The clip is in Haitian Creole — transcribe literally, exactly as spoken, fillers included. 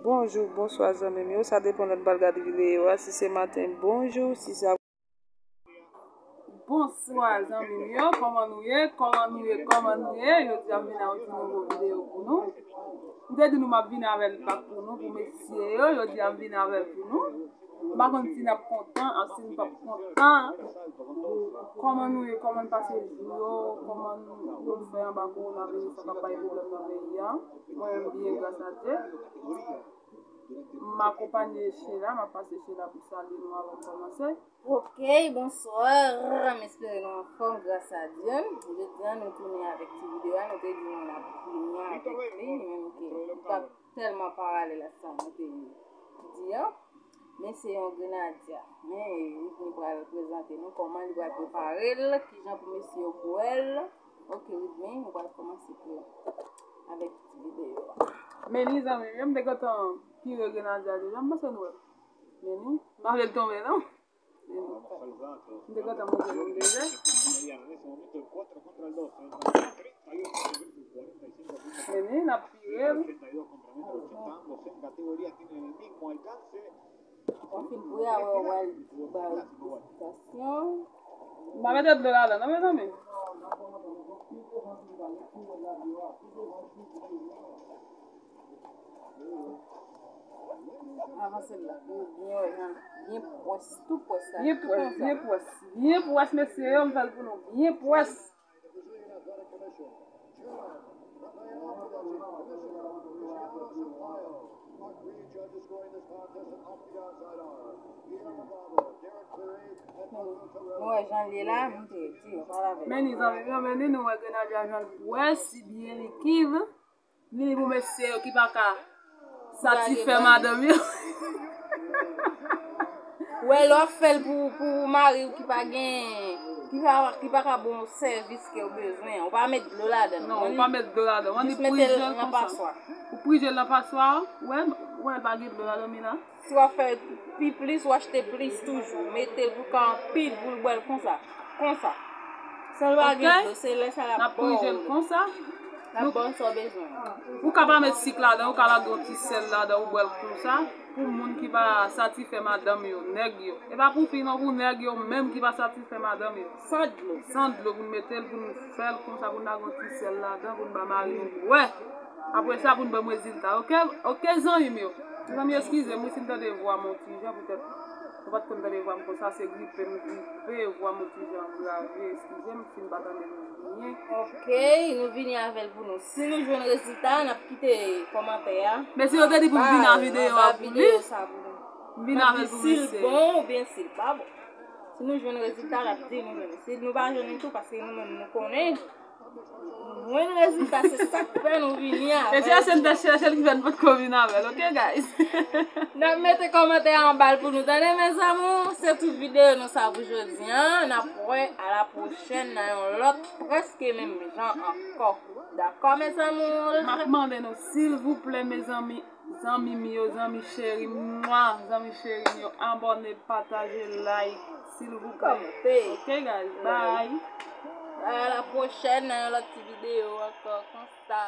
Bonjou, bonswa zanmi m yo, sa depann lè n pral gade videyo a, si se maten, bonjou, si se ap- Bonswa zanmi m yo, kòman nou ye? Kòman nou ye? Kòman nou ye? Jodi a m vin ak yon ti nouvo videyo pou nou. M te di nou m ap vin avè l bak pou nou, pou mesye yo, jodi a m vin avè l pou nou. M pa konn si n ap kontan ak si n p ap kontan. Kòman nou ye? Kòman n pase jou yo? Kòman nou fè anba kowonaviris sa k ap bay pwoblèm nan peyi a? Mwen menm byen, gras a Dye. M akonpanye Sheila, m ap pase Sheila pou salye nou avan n kòmanse. Ok, bonswa. M espere nou anfòm, gras a Dye. Jodi a, nou tounen avèk ti videyo a, nou te di nou n ap vini avèk li, menm ke li pa tèlman paralèl a sa nou te di a. Men se yon grenadya. Men Whitney pral prezante nou kòman li pral prepare l, kijan pou mesye yo bwè l. Ok, Whitney, nou pral kòmanse pou avèk ti videyo a. Men ni zanmi m, m te gentan pire grenadya deja, m panse nou wè. Men ni, m pa vle l tonbe non. Men ni. M te gentan montre nou deja. Men ni, n ap pire l. Ou fin bouyi a, wè, w al bay eksplikasyon. M pa mete dlo ladan non, mezanmi. Avanse l la pou nou byen wè jan, byen pwès, tou pwès la, byen pwès, byen pwès, byen pwès, mesye yo, m fè l pou nou, byen pwès. Nou wè jan l ye la, m te di, yo pale avè l. Men ni zanmi m yo, men ni nou wè grenadya jan l pwès, li byen likid. Ni pou mesye yo ki pa ka satisfè madanm yo. Wè, lè w ap fè l pou, pou mari w ki pa gen, ki pa, ki pa ka ba w sèvis ke w bezwen an, ou pa met dlo ladan l. Non, ou pa met dlo ladan l. Jis mete l nan paswa. Ou prije l nan paswa, wè, wè, pa gen dlo ladan, Mina. Si w ap fè pi plis, ou achte plis toujou. Mete l pou l ka anpil, pou l bwè l konsa. Konsa. San l pa gen dlo, se lè sa l ap ba w. N ap prije l konsa. L ap ba w sa w bezwen. Ou ka pa met sik ladan, ou ka lage yon ti sèl ladan, ou bwè l konsa. Pou moun ki pa satisfè madanm yo, nèg yo. E pa pou fi non, pou nèg yo menm ki pa satisfè madanm yo. San dlo. San dlo pou n mete l, pou n fè l konsa, pou n lage yon ti sèl ladan, pou n ba mari nou bwè. Apre sa, pou n ban m rezilta, oke? Oke, zanmi m yo. Mezanmi, eskize m, wi, si n tande vwa m yon ti jan, poutèt, nou pa t konn tande vwa m konsa, se gripe m gripe, vwa m yon ti jan grave, eskize m, si n pa tande m byen. Oke, nou vini avè l pou nou. Si nou jwenn rezilta, n ap kite kòmantè a. Mesye yo te di pou m vin a videyo a pou li. M vin avè l pou mesye. Si l bon oubyen si l pa bon. Si nou jwenn rezilta, n ap di nou jwenn. Si nou pa jwenn li tou, paske nou menm nou konnen. Jwenn rezilta, se sa k fè nou vini avè l. E se sèl tèt chèche l ki fè n potko vin avè l, oke, guys? N ap mete kòmantè anba l pou nou, tande, mes amours. Se tout videyo nou sa pou jodi a. N ap wè a la pwochèn nan yon lòt, prèske menm jan ankò. Dakò, mes amours? M ap mande nou, silvouplè, mezanmi, zanmi m yo, zanmi cheri m, mwa, zanmi cheri m yo, abòne, pataje, like, silvouplè. Kòmante. Oke, guys, bye. Bye, a la pwochèn nan yon lòt ti videyo ankò konsa.